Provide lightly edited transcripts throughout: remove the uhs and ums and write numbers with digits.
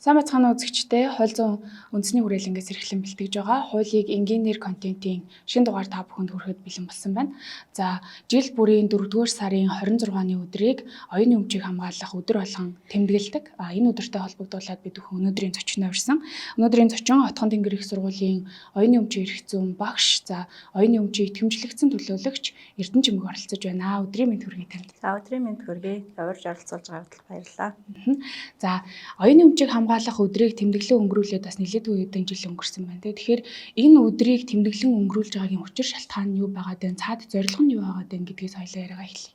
Сайн байцгаана уу, үзэгчдээ. Хууль зүйн үндэсний хүрээлэнгээс эрхлэн бэлтгэж байгаа хуулийг энгийнээр контентын шинэ дугаар та бүхэнд хүрэхэд бэлэн болсон байна. За, жил бүрийн 4-р сарын 26-ны өдрийг оюуны өмчийг хамгаалах өдөр болгон тэмдэглэдэг. А энэ өдөртэй холбогдуулаад бид бүхэн өнөөдрийн зочноо урьсан. Өнөөдрийн зочин Отхон Тэнгэр их сургуулийн оюуны өмчийн эрх зүйн багш, за, оюуны өмчийн итгэмжлэгдсэн төлөөлөгч Эрдэнэ Чимэг оролцож байна. Өдрийн мэнд хүргэе танд. За, өдрийн мэнд хүргэе. Урьж оролцуулж байгааг баярлалаа. За, оюуны өмчийг хамгаалах өдрийг тэмдэглэн өнгөрүүлээд бас нэлээдгүй хэдэн жил өнгөрсөн байна те. Тэгэхээр энэ өдрийг тэмдэглэн өнгөрүүлж байгаагийн учир шалтгаан нь юу байгаад байна? Цаад зорилго нь юу байгаад байна гэдгээс хоёлаа яриагаа эхэлье.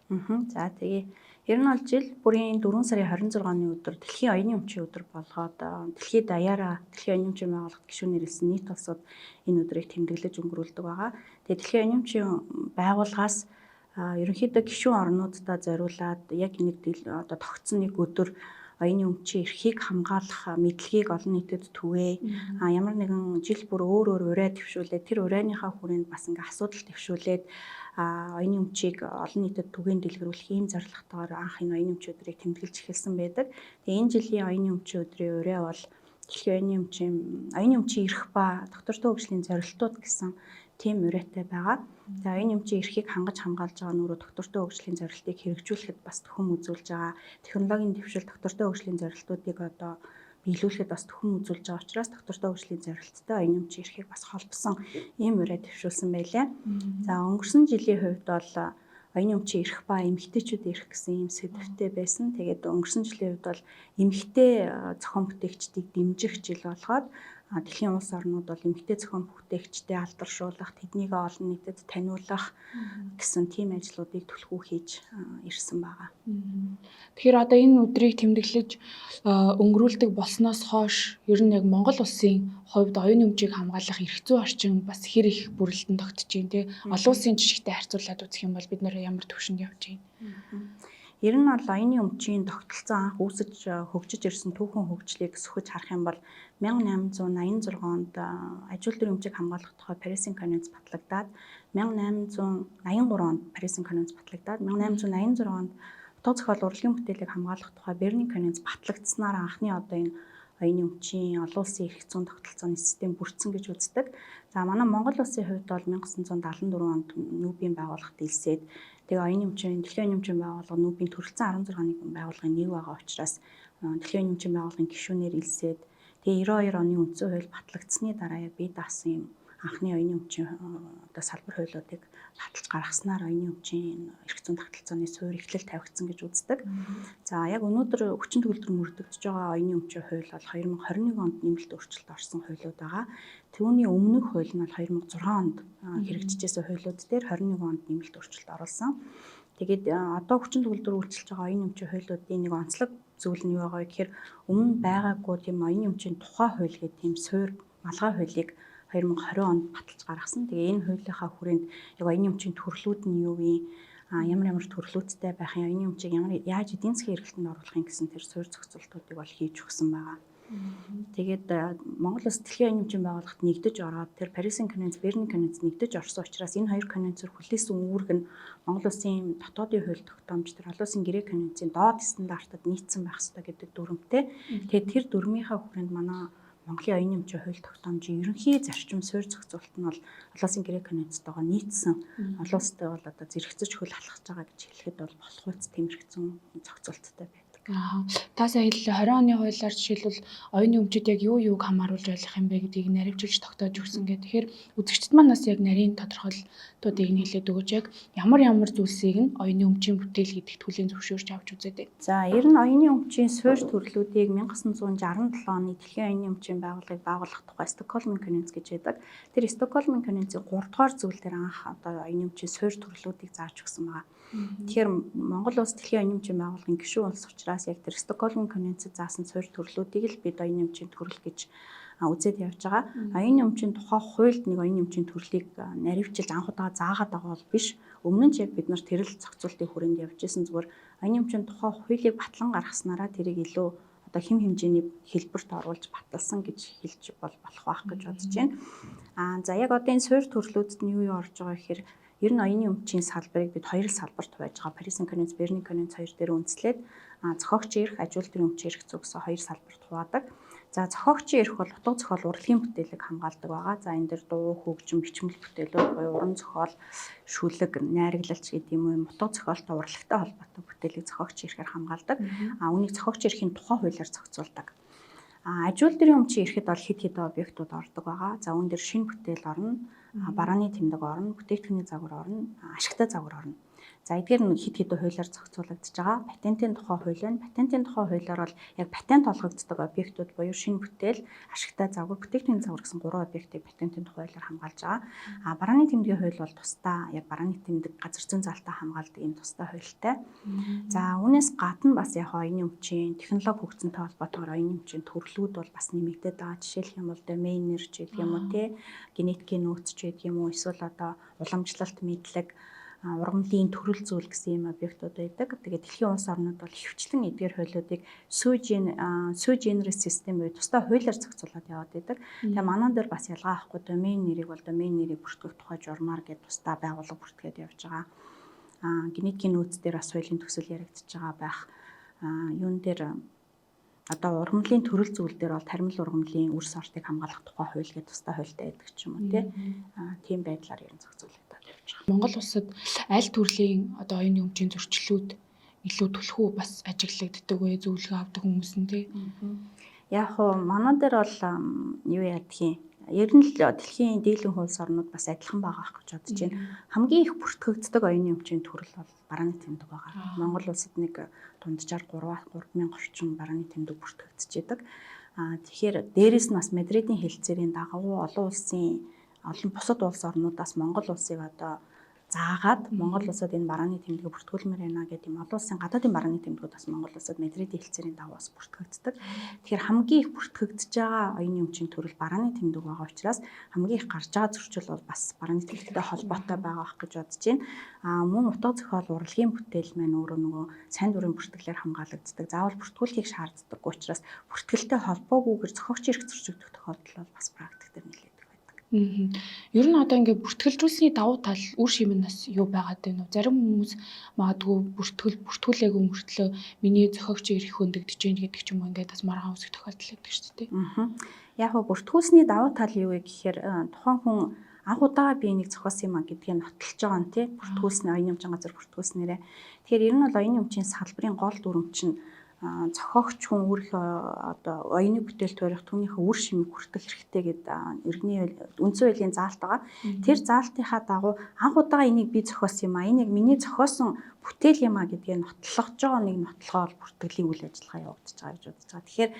За, тэгээ. Ер нь бол жил бүрийн 4 сарын 26-ны өдөр дэлхийн оюуны өмчийн өдөр болгоод дэлхийд даяараа дэлхийн оюуны өмчийн байгууллагт гишүүн нэрлэсэн нийт улсууд энэ өдрийг тэмдэглэж өнгөрүүлдэг байгаа. Тэгээ дэлхийн оюуны өмчийн байгууллагаас ерөнхийдөө гишүүн орнууддаа зориулаад яг нэг одоо тогтсон нэг өдөр оюуны өмчийн эрхийг хамгаалах мэдлэгийг олон нийтэд түгээ. А ямар нэгэн жил бүр өөр өөр урай дэвшүүлээд, тэр урайныхаа хүрээнд бас ингээ асуудал дэвшүүлээд, оюуны өмчийг олон нийтэд түгээн дэлгэрүүлэх ийм зорилготойгоор анх энэ оюуны өмчийн өдрийг тэмдэглэж эхэлсэн байдаг. Тэгээ энэ жилийн оюуны өмчийн өдрийн урай бол дэлхийн оюуны өмчийн эрх ба тогтвортой хөгжлийн зорилтууд гэсэн тийм урайтай байгаа. За, оюуны өмчийн эрхийг хангаж хамгаалж байгаа нь өөрөө тогтвортой хөгжлийн зорилтыг хэрэгжүүлэхэд бас түхэн үзүүлж байгаа. Технологийн дэвшил тогтвортой хөгжлийн зорилтуудыг одоо биелүүлэхэд бас түхэн үзүүлж байгаа учраас тогтвортой хөгжлийн зорилттой оюуны өмчийн эрхийг бас холбосон ийм урай дэвшүүлсэн байлээ. За, өнгөрсөн жилийн хувьд бол оюуны өмчийн эрх ба эмэгтэйчүүд эрх гэсэн ийм сэдэвтэй байсан. Тэгээд өнгөрсөн жилийн хувьд бол эмэгтэй зохион бүтээгчдийг дэмжих жил болгоод дэлхийн улс орнууд бол эмэгтэй зохион бүтээгчдээ алдаршуулах, тэднийг олон нийтэд таниулах гэсэн тийм ажлуудыг түлхүү хийж ирсэн байгаа. Тэгэхээр одоо энэ өдрийг тэмдэглэж өнгөрүүлдэг болсноос хойш ер нь яг Монгол улсын хувьд оюуны өмчийг хамгаалах эрх зүйн орчин бас хэр их бүрэлдэн тогтож байна те? Олон улсын жишгтэй харьцуулаад үзэх юм бол бид нар ямар түвшинд явж байна? Ер нь бол оюуны өмчийн тогтолцоо анх үүсэж хөгжиж ирсэн түүхэн хөгжлийг сөхөж харах юм бол 1886 онд аж үйлдвэрийн өмчийг хамгаалах тухай Парисын конвенц батлагдаад, 1883 онд Парисын конвенц батлагдаад, 1886 онд утга зохиол урлагийн бүтээлийг хамгаалах тухай Берний конвенц батлагдсанаар анхны одоо энэ оюуны өмчийн олон улсын эрх зүйн тогтолцооны систем бүрдсэн гэж үздэг. За, манай Монгол улсын хувьд бол 1974 онд НҮБ-ийн байгууллагт элсээд, тэгээ оюуны өмчийн дэлхийн оюуны өмчийн байгууллага НҮБ-ийн төрөлцсөн 16 нэгэн байгууллагын нэг байгаа учраас дэлхийн оюуны өмчийн байгууллагын гишүүнээр элсээд, тэгээ 92 оны үндсэн хууль батлагдсаны дараа яг бие даасан юм анхны оюуны өмчийн одоо салбар хуулиудыг баталж гаргаснаар оюуны өмчийн эрх зүйн тогтолцооны суурь эхлэл тавигдсан гэж үздэг. За, яг өнөөдөр хүчин төгөлдөр мөрдөгдөж байгаа оюуны өмчийн хууль бол 2021 онд нэмэлт өөрчлөлт орсон хуулиуд байгаа. Түүний өмнөх хууль нь бол 2006 онд хэрэгжижсэн хуулиуд дээр 21 онд нэмэлт өөрчлөлт оруулсан. Тэгээд одоо хүчин төгөлдөр үйлчилж байгаа оюуны өмчийн хуулиудын нэг онцлог зүйл нь юу байгаа вэ гэхээр өмнө байгаагүй тийм оюуны өмчийн тухай хууль гэдэг тийм суурь малгай хуулийг 2020 онд баталж гаргасан. Тэгээ энэ хуулийнхаа хүрээнд яг оюуны өмчийн төрлүүд нь юу юм, ямар ямар төрлүүдтэй байх юм, оюуны өмчийг ямар яаж эдийн засгийн эргэлтэнд оруулах юм гэсэн тэр суурь зохицуултуудыг бол хийж өгсөн байгаа. Тэгээд Монгол улс дэлхийн оюуны өмчийн байгууллагт нэгдэж ороод, тэр Парисын конвенц, Берний конвенц нэгдэж орсон учраас энэ хоёр конвенцээр хүлээсэн үүрэг нь Монгол улсын дотоодын хууль тогтоомж тэр олон улсын гэрээ конвенцийн доод стандартад нийцсэн байх ёстой гэдэг дүрмтэй. Тэгээд тэр дүрмийнхаа хүрээнд манай Монголын оюуны өмчийн хууль тогтоомжийн ерөнхий зарчим, суурь зохицуулалт нь бол олон улсын гэрээ конвенцтойгоо нийцсэн, олон улстай бол одоо зэрэгцэж хөл алхаж байгаа гэж хэлэхэд бол болох үст тийм эрх зүйн зохицуулттай байдаг. Аа. Та сая хэллээ, 20 оны хуулиар жишээлбэл оюуны өмчид яг юу юуг хамааруулж ойлгох юм бэ гэдгийг наривчилж тогтоож өгсөн гэх. Тэгэхээр үзэгчид манаас яг нарийн тодорхойлтуудыг нь хэлээд өгөөч, яг ямар ямар зүйлсийг нь оюуны өмчийн бүтээл гэдэгт хүлээн зөвшөөрч авч үзээд байна? За, ер нь оюуны өмчийн суурь төрлүүдийг 1967 оны Дэлхийн оюуны өмчийн байгууллагыг байгуулах тухай Стокгольмын конвенц гэж байдаг. Тэр Стокгольмын конвенцийн 3 дугаар зүйл дээр анх одоо оюуны өмчийн суурь төрлүүдийг зааж өгсөн байгаа. Тэгэхээр Монгол улс Дэлхийн оюуны өмчийн байгууллагын гишүүн улс учраас яг тэр Стокгольмын конвенцэд заасан суурь төрлүүдийг л бид оюуны өмчийн төрөл гэж үзээд явж байгаа. Оюуны өмчийн тухай хуульд нэг оюуны өмчийн төрлийг наривчилж анх удаа заагаад байгаа бол биш. Өмнө нь ч яг бид нар тэр л зохицуултын хүрээнд явж исэн, зүгээр оюуны өмчийн тухай хуулийг батлан гаргаснараа тэрийг илүү одоо хэм хэмжээний хэлбэрт оруулж баталсан гэж хэлж бол болох байх гэж бодож байна. Аа, за, яг одоо энэ суурь төрлүүдэд нь юу юу орж байгаа гэхээр ер нь оюуны өмчийн салбарыг бид хоёр салбарт хувааж байгаа. Парисын конвенц, Берний конвенц хоёр дээр үндэслээд зохиогч эрх, аж үйлдвэрийн өмчийн эрх зүй гэсэн хоёр салбарт хуваадаг. За, зохиогчийн эрх бол утга зохиол урлагийн бүтээлийг хамгаалдаг байгаа. За, энэ дээр дуу, хөгжим, бичмэл бүтээлүүд буюу уран зохиол, шүлэг, найраглагч гэдэг юм уу, утга зохиолтой урлагтай холбоотой бүтээлийг зохиогчийн эрхээр хамгаалдаг. А үүнийг зохиогчийн эрхийн тухай хуулиар зохицуулдаг. А ажиул дэрийн өмчийн эрхэд бол хэд хэдэн объектууд ордог байгаа. За, үүн дээр шинэ бүтээл орно, барааны тэмдэг орно, бүтээгдэхүүний загвар орно, ашигтай загвар орно. За, эдгээр нь хэд хэдэн хуулиар зохицуулагдаж байгаа. Патентын тухай хууль байна. Патентын тухай хуулиар бол яг патент олгогддог объектууд буюу шинэ бүтээл, ашигтай загвар, бүтээгдэхүүний загвар гэсэн гурван объектыг патентын тухай хуулиар хамгаалж байгаа. А барааны тэмдгийн хууль бол тусдаа яг барааны тэмдэг газар зүйн заалтаа хамгаалдаг ийм тусдаа хуультай. За, үүнээс гадна бас яг оюуны өмчийн технологи хөгжсөнтэй холбоотойгоор оюуны өмчийн төрлүүд бол бас нэмэгдээд байгаа. Жишээлх юм бол домен нэр ч гэдэг юм уу, те, генетикийн нөөц ч гэдэг юм уу, эсвэл одоо уламжлалт мэдлэг, ургамлын төрөл зүйл гэсэн ийм объектууд байдаг. Тэгээд дэлхийн улс орнууд бол ихэвчлэн эдгээр хуулиудыг sui generis систем буюу тусдай хуулиар зохицуулаад яваад байдаг. Тэгээ манай дээр бас ялгаа авахгүй домен нэрийг бол домен нэрийг бүртгэх тухай журмаар гэдэг тусдай байгууллага бүртгээд явж байгаа. Генетикийн нөөц дээр бас хуулийн төсөл яригдчихэж байгаа байх. Юун дээр одоо ургамлын төрөл зүйл дээр бол тармил ургамлын үр сортыг хамгаалах тухай хууль гэдэг тусдай хуультай байдаг ч юм уу, тий. Тийм байдлаар ер нь зохицуулагдаад явж байгаа. Монгол улсад аль төрлийн одоо оюуны өмчийн зөрчлүүд илүү түлхүү бас ажиглагддаг вэ? Зөвлөгөө авдаг хүмүүс нь тий. Яг хуу манай дээр бол юу яадгийн ер нь л дэлхийн дийлэн улс орнууд бас адилхан байгаа ах гэж бодож байна. Хамгийн их бүртгэгддэг оюуны өмчийн төрөл бол барааны тэмдэг байгаа. Монгол улсад нэг дунджаар 3 3000 орчим барааны тэмдэг бүртгэгдэж идэг. Тэгэхээр дээрэс нь бас Мадридын хэлцээрийн дагуу олон улсын олон бусад улс орнуудаас Монгол улсыг одоо заагаад Монгол улсад энэ барааны тэмдгийг бүртгүүлмээр байна гэдэг юм олон улсын гадаадын барааны тэмдгүүд бас Монгол улсад Мадридын хэлцээрийн дагуу бас бүртгэгддэг. Тэгэхээр хамгийн их бүртгэгдэж байгаа оюуны өмчийн төрөл барааны тэмдэг байгаа учраас хамгийн их гарч байгаа зөрчил бол бас барааны тэмдэгтэй холбоотой байгаа байх гэж бодож байна. Мөн утга зохиол урлагийн бүтээл маань өөрөө нөгөө сайн дурын бүртгэлээр хамгаалагддаг. Заавал бүртгүүлэхийг шаарддаггүй учраас бүртгэлтэй холбоогүйгээр зохиогчийн эрх зөрчигдөх тохиолдол бол бас практик дээр нэлээд. Ер нь одоо ингээд бүртгэлжүүлсний давуу тал үр шим нь бас юу байгаад байна вэ? Зарим хүмүүс магадгүй бүртгүүлээгүй мөртлөө миний зохиогчийн эрх хөндөгдөж гин гэдэг ч юм уу, ингээд бас маргаан үсэх тохиолдол байдаг шүү дээ. Яг нь бүртгүүлсний давуу тал юу вэ гэхээр тухайн хүн анх удаага би энийг зохиосон юм а гэдгийг нотолж байгаа нь тий, бүртгүүлсний оюуны өмчийн газар бүртгүүлснээрээ. Тэгэхээр ер нь бол оюуны өмчийн салбарын гол дүрм чинь зохиогч хүн өөрийнхөө одоо оюуны бүтээл туурах түүнийхээ үр шимийг хүртэх хэрэгтэй гэдэг иргэний үндсэн хуулийн заалт байгаа. Тэр заалтынхаа дагуу анх удаага энийг би зохиосон юм а, энэ яг миний зохиосон бүтээл юм а гэдгийг нотлохож байгаа нэг нотлохоо бол бүртгэлийн үйл ажиллагаа явагдаж байгаа гэж бодож байгаа. Тэгэхээр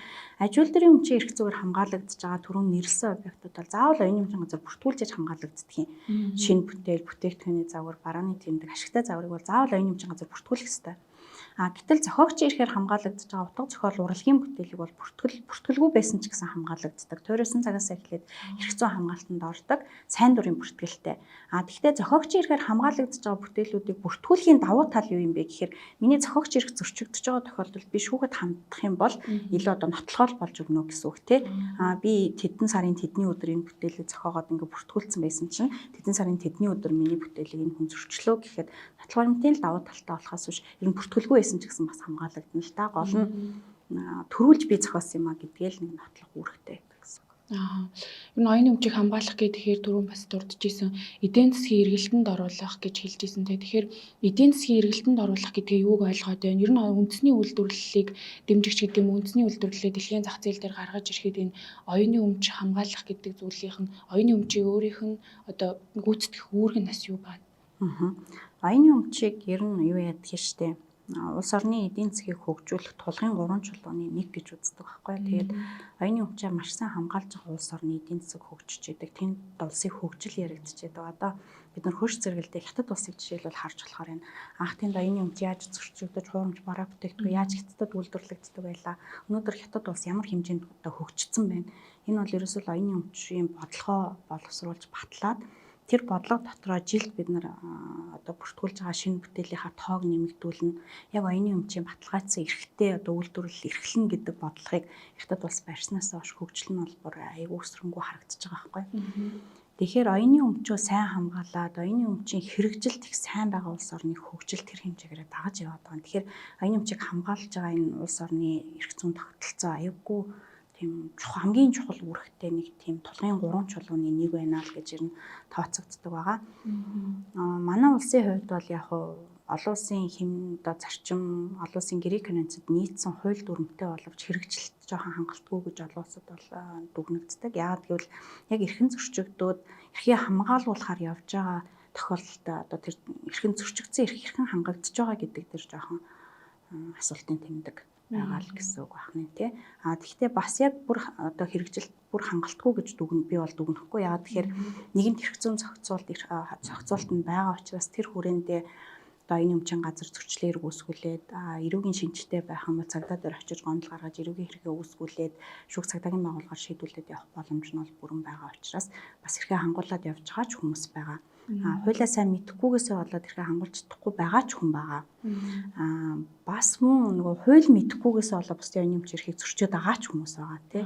ажиул дэрийн өмчийн эрх зүгээр хамгаалагдаж байгаа түрүүн нэрлсэн объектууд бол заавал оюуны өмчийн газар бүртгүүлж яж хамгаалагддаг юм. Шинэ бүтээл, бүтээгдэхүүний загвар, барааны тэмдэг, ашигтай загварыг бол заавал оюуны өмчийн газар бүртгүүлэх ёстой. Гэтэл зохиогчийн эрхээр хамгаалагдаж байгаа утга зохиол урлагийн бүтээлийг бол бүртгэлгүй байсан ч гэсэн хамгаалагддаг. Туурайсан цагаас эхлээд эрх зүйн хамгаалтанд ордог, сайн дурын бүртгэлтэй. Тэгэхдээ зохиогчийн эрхээр хамгаалагдаж байгаа бүтээлүүдийг бүртгүүлэхийн давуу тал юу юм бэ гэхээр миний зохиогчийн эрх зөрчигдөж байгаа тохиолдолд би шүүхэд хандах юм бол илүү одоо нотлохол болж өгнө гэсэн үг те. Би тэдэн сарын тэдний өдөр энэ бүтээлийг зохиогоод ингээ бүртгүүлсэн байсан чинь тэдэн сарын тэдний өдөр миний бүтээлийг энэ хүн зөрчлөө гэхэд нотлох баримтын л давуу талтай болохоос биш ер нь бүртгэлгүй байсан ч гэсэн бас хамгаалагдана л та. Гол нь төрүүлж би зохиосон юм а гэдгээл нэг нотлох үүрэгтэй байдаг гэсэн үг. Ер нь оюуны өмчийг хамгаалах гэхээр түрүүн бас дурдж исэн эдийн засгийн эргэлтэнд оруулах гэж хэлж исэн те. Тэгэхээр эдийн засгийн эргэлтэнд оруулах гэдгээ юуг ойлгоод байна? Ер нь үндэсний үйлдвэрлэлийг дэмжигч гэдэг юм, үндэсний үйлдвэрлэлээ дэлхийн зах зээл дээр гаргаж ирэхэд энэ оюуны өмч хамгаалах гэдэг зүйлийнх нь оюуны өмчийн өөрийнх нь одоо гүйцэтгэх үүрэг нь бас юу байна? Оюуны өмчийг ер нь юу яадаг штэ. Улс орны эдийн засгийг хөгжүүлэх тулгын 3 чулууны нэг гэж үздэг байхгүй. Тэгээд оюуны өмчээр маш сайн хамгаалж байгаа улс орны эдийн засаг хөгжиж идэг. Тэнд улсын хөгжил яригдчихэдэг. Одоо бид нар хөрш зэрэгэлдээ хятад улсыг жишээлбэл харж болохоор байна. Анх тэнд оюуны өмч яаж зөрчигдөж, хуурамч бараа бүтээгдэхүүн яаж хятадд үйлдвэрлэгддэг байлаа. Өнөөдөр хятад улс ямар хэмжээнд одоо хөгжсөн байна. Энэ бол ерөөсөө оюуны өмчийн бодлогоо боловсруулж батлаад тэр бодлого дотроо жилд бид нар одоо бүртгүүлж байгаа шинэ бүтээлийнхаа тоог нэмэгдүүлнэ. Яг оюуны өмчийн баталгаажсан эрхтэй одоо үйлдвэрлэл эрхлэн гэдэг бодлогыг хятад улс барьснаас хойш хөгжил нь бол бүр айгүй өсрөнгөө харагдаж байгаа байхгүй. Тэгэхээр оюуны өмчөө сайн хамгаалаад оюуны өмчийн хэрэгжилт их сайн байгаа улс орны хөгжил тэр хэмжээгээр дагаж яваад байгаа. Тэгэхээр оюуны өмчийг хамгаалж байгаа энэ улс орны эрх зүйн тогтолцоо аюулгүй тийм хамгийн чухал үүрэгтэй нэг тийм тулгын гурван чулууны нэг байна л гэж ер нь тооцогддог байгаа. Манай улсын хувьд бол яг олон улсын хэм одоо зарчим, олон улсын гэрээ конвенцэд нийцсэн хууль дүрмтэй боловч хэрэгжилт жоохон хангалтгүй гэж олон улсад бол дүгнэгддэг. Яагаад гэвэл яг эрхэн зөрчигдөөд эрхийг хамгаалуулахаар явж байгаа тохиолдолд одоо тэр эрхэн зөрчигдсөн эрх хэрхэн хангагдж байгаа гэдэг дээр жоохон асуултын тэмдэг байгаа л гэсэн үг байна тий. А тэгвэл бас яг бүр одоо хэрэгжилт бүр хангалтгүй гэж дүгнэ би бол дүгнэхгүй. Яагаад тэгэхээр нийгэмд эрх зүйн зохицуулт зохицуулт нь байгаа учраас тэр хүрээндээ одоо энэ өмчийн газар зөрчлөөр үүсгүүлээд эрүүгийн шинжтэй байх юм бол цагдаа дээр очиж гомдол гаргаж эрүүгийн хэрэгээ үүсгүүлээд шүүх цагдаагийн байгууллагаар шийдвүлээд явах боломж нь бол бүрэн байгаа учраас бас эрхээ хангуулад явж байгаа ч хүмүүс байгаа. Хуулиа сайн мэдэхгүйгээсээ болоод эрхээ хангуулж чадахгүй байгаа ч хүн байгаа. Бас мөн нөгөө хууль мэдэхгүйгээсээ болоод бусдын оюуны өмч эрхийг зөрчөөд байгаа ч хүмүүс байгаа тий.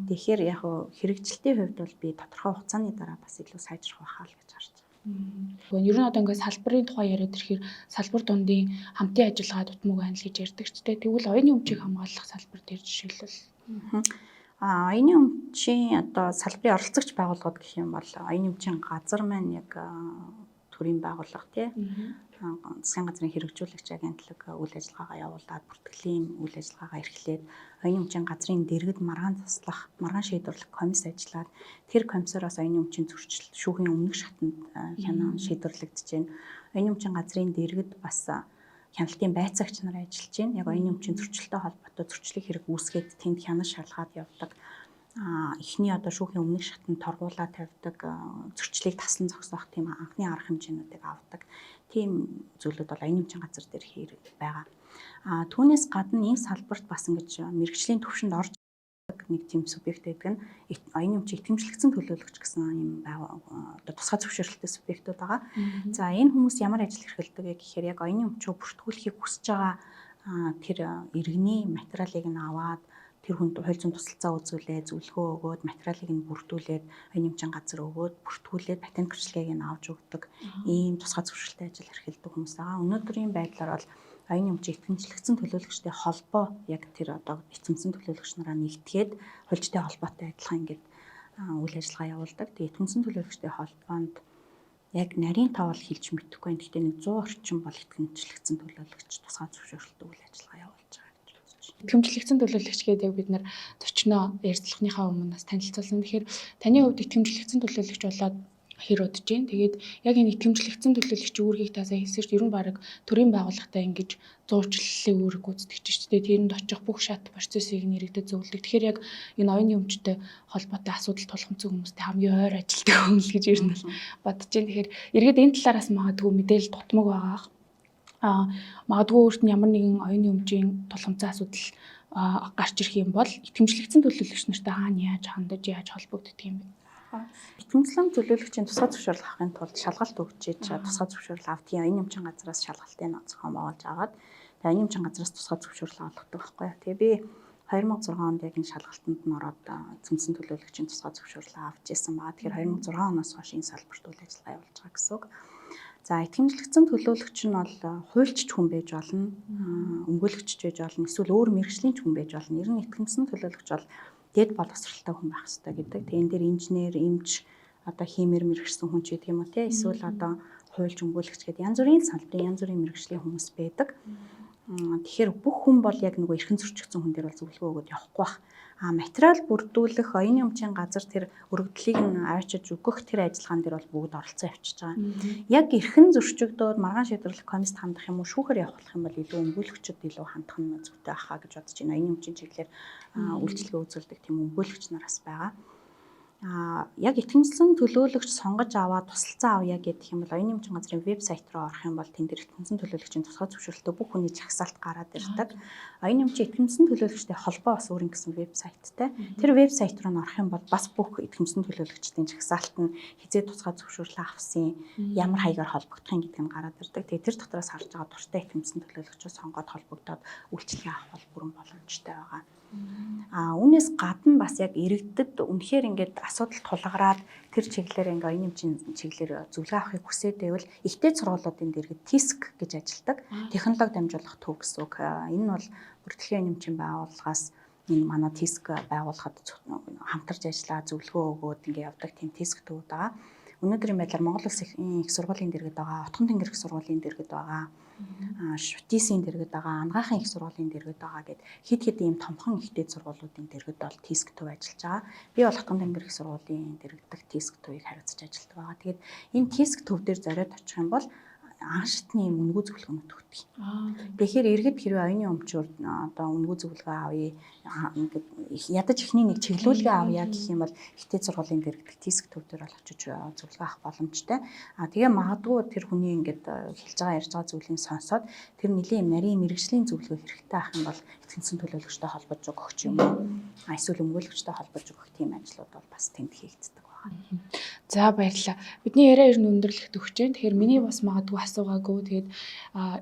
Тэгэхээр яг хэрэгжилтийн хувьд бол би тодорхой хугацааны дараа бас илүү сайжрах байхаа л гэж харж байна. Ер нь одоо ингээд салбарын тухай яриад ирэхээр салбар дундын хамтын ажиллагаа дутмаг байна л гэж ярьдаг ч тийм. Тэгвэл оюуны өмчийг хамгаалах салбар дээр жишээлбэл оюуны өмчийн одоо салбарын оролцогч байгууллагууд гэх юм бол оюуны өмчийн газар маань яг төрийн байгууллага тий. Засгийн газрын хэрэгжүүлэгч агентлаг үйл ажиллагаагаа явуулаад бүртгэлийн үйл ажиллагаагаа эрхлээд оюуны өмчийн газрын дэргэд маргаан заслах, маргаан шийдвэрлэх комисс ажиллаад тэр комиссоороос оюуны өмчийн зөрчил шүүхийн өмнөх шатанд хянан шийдвэрлэгдэж байна. Оюуны өмчийн газрын дэргэд бас хяналтын байцаагч нар ажиллаж байна. Яг оюуны өмчийн зөрчилтэй холбоотой зөрчлийг хэрэг үүсгээд тэнд хянаж шалгаад явдаг. Эхний одоо шүүхийн өмнөх шатанд торгуулаа тавьдаг, зөрчлийг таслан зогсоох тийм анхны арга хэмжээнүүдийг авдаг. Тийм зүйлүүд бол оюуны өмчийн газар дээр хэрэг байгаа. Түүнээс гадна энэ салбарт бас ингэж мэргэжлийн төвшөнд орж нэг тийм субъект байдаг нь оюуны өмчийг итгэмжлэгдсэн төлөөлөгч гэсэн юм одоо тусгай зөвшөөрөлттэй субъектууд байгаа. За энэ хүмүүс ямар ажил эрхэлдэг вэ гэхээр яг оюуны өмчөө бүртгүүлэхийг хүсэж байгаа тэр иргэний материалыг нь аваад тэр хүнд хууль зүйн тусалцаа үзүүлээ, зөвлөгөө өгөөд материалыг нь бүрдүүлээд оюуны өмчийн газар өгөөд бүртгүүлээд патент гэрчлэгийг нь авч өгдөг ийм тусгай зөвшөөрөлттэй ажил эрхэлдэг хүмүүс байгаа. Өнөөдрийн байдлаар бол оюуны өмчийг итгэмжлэгдсэн төлөөлөгчтэй холбоо яг тэр одоо итгэмжсэн төлөөлөгч нараа нэгтгээд хуульчтай холбоотой адилхан ингээд үйл ажиллагаа явуулдаг. Тэгээ итгэмжсэн төлөөлөгчтэй холбоонд яг нарийн тоо бол хэлж мэдэхгүй байна. Гэхдээ нэг 100 орчим бол итгэмжлэгдсэн төлөөлөгч тусгай зөвшөөрөлттэй үйл ажиллагаа явуулж байгаа гэж бодож байна. Итгэмжлэгдсэн төлөөлөгч гэдэг яг бид нар зочноо ярилцлагынхаа өмнө бас танилцуулсан. Тэгэхээр таны хувьд итгэмжлэгдсэн төлөөлөгч болоод хэр удаж гин. Тэгээд яг энэ итгэмжлэгдсэн төлөөлөгч үүргийг таасаа хэлсэн шүү дээ. Ер нь баг төрийн байгууллагатай ингэж зуучлалын үүрэг гүйцэтгэж шүү дээ. Тэрэнд очих бүх шат процессыг нь иргэдэд зөвлөдөг. Тэгэхээр яг энэ оюуны өмчтэй холбоотой асуудал тулгамдсан хүмүүстэй хамгийн ойр ажилтдаг хүн л гэж ер нь бодож байна. Тэгэхээр иргэд энэ талаараас магадгүй мэдээлэл дутмаг байгаа. Магадгүй өөрт нь ямар нэгэн оюуны өмчийн тулгамдсан асуудал гарч ирэх юм бол итгэмжлэгдсэн төлөөлөгч нартай хаана яаж хандаж яаж холбогддог юм бэ? Итгэмжлэн төлөөлөгчийн тусгай зөвшөөрөл авахын тулд шалгалт өгч иж тусгай зөвшөөрөл авдгийн оюуны өмчийн газраас шалгалтыг зохион байгуулж аваад тэгээ оюуны өмчийн газраас тусгай зөвшөөрөл олгодог байхгүй юу. Тэгээ би 2006 онд яг энэ шалгалтанд нь ороод цэмцэн төлөөлөгчийн тусгай зөвшөөрөл авч ирсэн байгаа. Тэгэхээр 2006 оноос хойш энэ салбарт үйл ажиллагаа явуулж байгаа гэсэн үг. За итгэмжлэгдсэн төлөөлөгч нь бол хуульч хүн байж болно, өмгөөлөгч байж болно, эсвэл өөр мэргэжлийн ч хүн байж болно. Ер нь итгэмжсэн төлөөлөгч бол дэд боловсралтай хүн байх ёстой гэдэг. Тэгээ энэ дээр инженер, эмч, одоо хиймэр мэргэжсэн хүн ч гэдэг юм уу те эсвэл одоо хуульч, өмгөөлөгч гэдэг янз бүрийн салбарын янз бүрийн мэргэжлийн хүмүүс байдаг. Тэгэхээр бүх хүн бол яг нөгөө эрхэн зөрчигдсөн хүн дээр бол зөвлөгөө өгөөд явахгүй бах. А материал бүрдүүлэх, оюуны өмчийн газар тэр өргөдлийг нь авчиж өгөх тэр ажиллагаан дээр бол бүгд оролцсон явчихж байгаа. Яг эрхэн зөрчигдөөд маргаан шийдвэрлэх комист хандах юм уу, шүүхээр явах юм бол илүү өмгөөлөгчд илүү хандах нь зүйтэй байхаа гэж бодож байна. Оюуны өмчийн чиглэлээр үйлчилгээ үзүүлдэг тийм өмгөөлөгч нараас байгаа. Яг итгэмжлэн төлөөлөгч сонгож аваад тусалцаа авъя гэх юм бол оюуны өмчийн газрын вебсайт руу орох юм бол тэн дээр итгэмжлэн төлөөлөгчийн тусгай зөвшөөрөлтөй бүх хүний жагсаалт гараад ирдэг. Оюуны өмчийн итгэмжлэн төлөөлөгчтэй холбоо бас өөрийн гэсэн вебсайттай. Тэр вебсайт руу н орох юм бол бас бүх итгэмжлэн төлөөлөгчдийн жагсаалт нь хизээ тусгай зөвшөөрлөө авсан, ямар хаягаар холбогдох юм гэдэг нь гараад ирдэг. Тэгээ тэр дотроос харж байгаа дуртай итгэмжлэн төлөөлөгчөө сонгоод холбогдоод үйлчилгээ авах бол бүрэн боломжтой байгаа. Үүнээс гадна бас яг иргэдэд үнэхээр ингээд асуудал тулгараад тэр чиглэлээр ингээ оюуны өмчийн чиглэлээр зөвлөгөө авахыг хүсээд байвал ихтэй сургуулиудын дэргэд ТИСК гэж ажилладаг. Технологи дамжуулах төв гэсэн үг. Энэ нь бол бүр дэлхийн оюуны өмчийн байгууллагаас Энэ манай ТИСК байгуулахад хамтарч ажиллаа, зөвлөгөө өгөөд ингээ явдаг тийм ТИСК төвүүд байгаа. Өнөөдрийн байдлаар Монгол Улсын их сургуулийн дэргэд байгаа, Отхон Тэнгэр их сургуулийн дэргэд байгаа, ШУТИС-ийн дэргэд байгаа, Ангаахын их сургуулийн дэргэд байгаа гэд хэд хэд ийм томхон ихтэй сургуулиудын дэргэд бол ТИСК төв ажиллаж байгаа. Би бол Отхон Тэнгэр их сургуулийн дэргэдэх ТИСК төвийг хариуцаж ажилладаг байгаа. Тэгээд энэ ТИСК төв дээр зориод очих юм бол анх шатны юм үнэгүй зөвлөгөөнүүд өгдөг. Тэгэхээр иргэд хэрвээ оюуны өмчөөр одоо үнэгүй зөвлөгөө авъя, ингээд ядаж эхний нэг чиглүүлгээ авъя гэх юм бол хятад сургуулийн дэргэдэх ТИСК төв дээр бол очиж зөвлөгөө авах боломжтой. Тэгээ магадгүй тэр хүний ингээд хэлж байгаа ярьж байгаа зүйлийг сонсоод тэр нэлийн юм нарийн мэрэгжлийн зөвлөгөө хэрэгтэй ах юм бол эцэг төлөөлөгчтэй холбож өгөх ч юм уу. Эсвэл өмгөөлөгчтэй холбож өгөх тийм ажлууд бол бас тэнд хийгддэг байна. За, баярлалаа. Бидний яриа ер нь өндөрлөхөд өгч जैन. Тэгэхээр миний бас магадгүй асуугаагүй. Тэгээд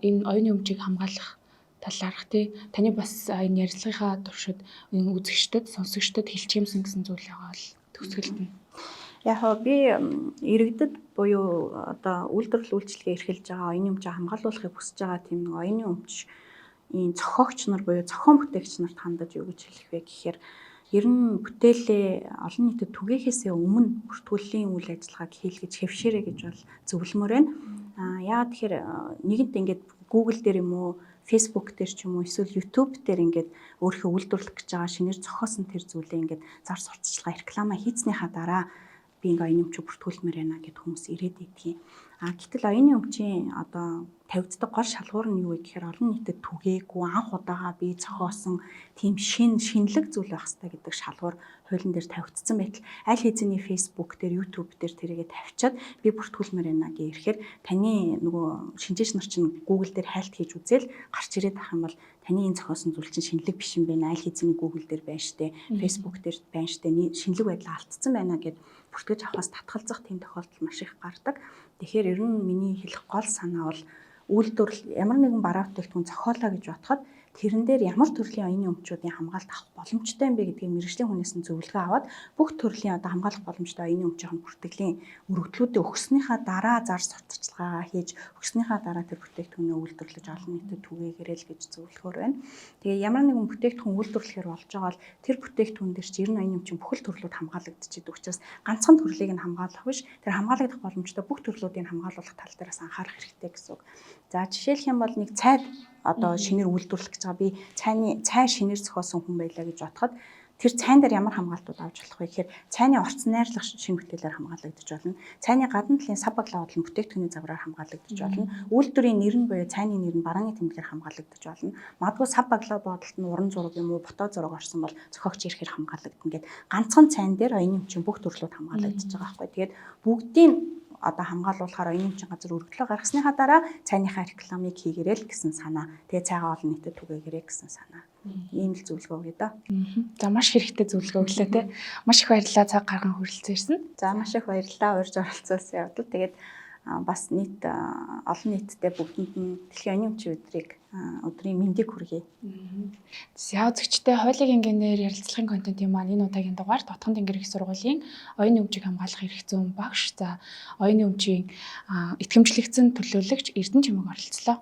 энэ оюуны өмчийг хамгаалах талаарх тий таны бас энэ ярилцлагынхаа туршид энэ үзэгчдэд, сонсогчдод хэлчих юмсан гэсэн зүйл байгаа бол төгсгөлд нь. Яг хоо би иргэдэд буюу одоо үйлдвэрлэл үйлчилгээ эрхэлж байгаа, оюуны өмчийг хамгаалуулахыг хүсэж байгаа тийм нэг оюуны өмч ийм зохиогч нар буюу зохион бүтээгч нарт хандаж юу гэж хэлэх вэ гэхээр ер нь бүтээлээ олон нийтэд түгээхээсээ өмнө бүртгүүллийн үйл ажиллагааг хийлгэж хэвшээрэй гэж бол зөвлөмөр байна. Яагаад тэгэхээр нэгэнт ингээд Google дээр юм уу, Facebook дээр ч юм уу, эсвэл YouTube дээр ингээд өөрийнхөө үйлдвэрлэх гэж байгаа шинээр зохиосон тэр зүйлээ ингээд зар сурталчилгаа, реклама хийцнийхаа дараа би ингээ оюуны өмчийг бүртгүүлмээр байна гэд хүмүүс ирээд идэх юм. Гэтэл оюуны өмчийн одоо тавигддаг гол шалгуур нь юу вэ гэхээр олон нийтэд түгээгүй, анх удаага би зохиосон тийм шинэлэг зүйл байх хэрэгтэй гэдэг шалгуур хуулийн дээр тавигдсан байтал аль хэзээний Facebook дээр, YouTube дээр тэрийгэ тавьчаад би бүртгүүлмээр байна гэж ирэхээр таны нөгөө шинжээч нар чинь Google дээр хайлт хийж үзээл гарч ирээд ах юм бол таны энэ зохиосон зүйл чинь шинэлэг биш юм байна. Аль хэзээний Google дээр байна штэ, Facebook дээр байна штэ, шинэлэг байдлаа алдсан байна гэд бүртгэж авахаас татгалзах тийм тохиолдол маш их гардаг. Тэгэхээр ер нь миний хэлэх гол санаа бол үйлдвэрлэл ямар нэгэн бараа бүтээгдэхүүн зохиолоо гэж бодоход тэрэн дээр ямар төрлийн оюуны өмчүүдийн хамгаалалт авах боломжтой юм бэ гэдгийг мэргэжлийн хүнээс нь зөвлөгөө аваад бүх төрлийн одоо хамгаалах боломжтой оюуны өмчийн бүртгэлийн өргөдлүүдээ өгснийхаа дараа зар сурталчилгаагаа хийж, өгснийхаа дараа тэр бүтээгдэхүүнээ үйлдвэрлэж олон нийтэд түгээгээрэй л гэж зөвлөхөөр байна. Тэгээ ямар нэгэн бүтээгдэхүүн үйлдвэрлэхээр болж байгаа бол тэр бүтээгдэхүүн дээр чи 90 оюуны өмчийн бүхэл төрлүүд хамгаалагдчихэдэг учраас ганцхан төрлийг нь хамгаалах биш, тэр хамгаалагдах боломжтой бүх төрлүүдийг хамгаалуулах тал дээр бас анхаарах хэрэгтэй гэсэн үг. За, жишээлх юм бол нэг цай одоо шинээр үйлдвэрлэх гэж байгаа, би цай шинээр зохиосон хүн байлаа гэж бодоход тэр цайн дээр ямар хамгаалтууд авч болох вэ гэхээр цайны орц найрлах шинэ бүтээлээр хамгаалагдаж болно. Цайны гадна талын сав баглаа бодлон бүтээгдэхүүний загвараар хамгаалагдаж болно. Үйлдвэрийн нэр нь буюу цайны нэр нь барааны тэмдгээр хамгаалагдаж болно. Магадгүй сав баглаа бодолт нь уран зураг юм уу, фото зураг орсон бол зохиогч ирэхээр хамгаалагдана гэд ганцхан цайн дээр оюуны өмчийн бүх төрлүүд хамгаалагдаж байгаа байхгүй. Тэгээд бүгдийг одоо хамгаалуулахаар оюуны өмчийн газар өргөдлөө гаргасныхаа дараа цайныхаа рекламыг хийгээрэй л гэсэн санаа. Тэгээ цайгаа олон нийтэд түгээгээрэй гэсэн санаа. Ийм л зөвлөгөө өгье доо. За, маш хэрэгтэй зөвлөгөө өглөө те. Маш их баярлалаа цаг гарган хүрэлцэн ирсэн. За, маш их баярлалаа урьж оролцуулсан явдал. Тэгээд бас нийт олон нийтдээ бүгдэнд нь дэлхийн оюуны өмчийн өдрийн мэндийг хүргэе. За, үзэгчдээ, хуулийн инженеэр ярилцлагын контентын маань энэ удаагийн дугаарт Отхон Тэнгэр их сургуулийн оюуны өмчийг хамгаалах эрх зүйн багш, за, оюуны өмчийн итгэмжлэгдсэн төлөөлөгч Эрдэнэ Чимэг оролцлоо.